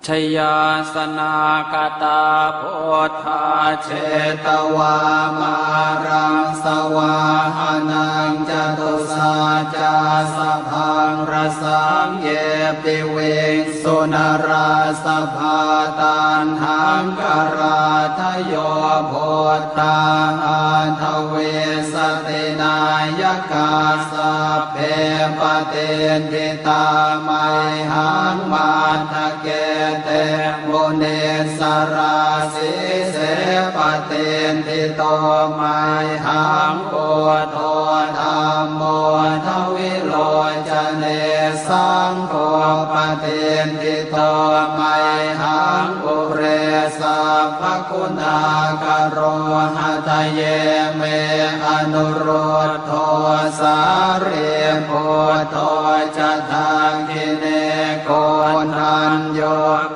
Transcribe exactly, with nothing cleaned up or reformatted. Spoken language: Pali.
Jayāsanāgatā buddhā jetvā māraṃ savāhanaṃ, catusaccāsabhaṃ rasaṃ ye piviṃsu narāsabhā. Taṇhaṅkarādayo buddhā aṭṭhavīsati nāyakā, sabbe patiṭṭhi tā mayhaṃ matthake te munissarā. Sīse patiṭṭhito mayhaṃ buddho dhammo dvilocane, saṅgho patiṭṭhito mayhaṃ ure sabbaguṇākaro. Hadaye me anurud dho sārīputto ca dakkhiṇe, koṇḍañño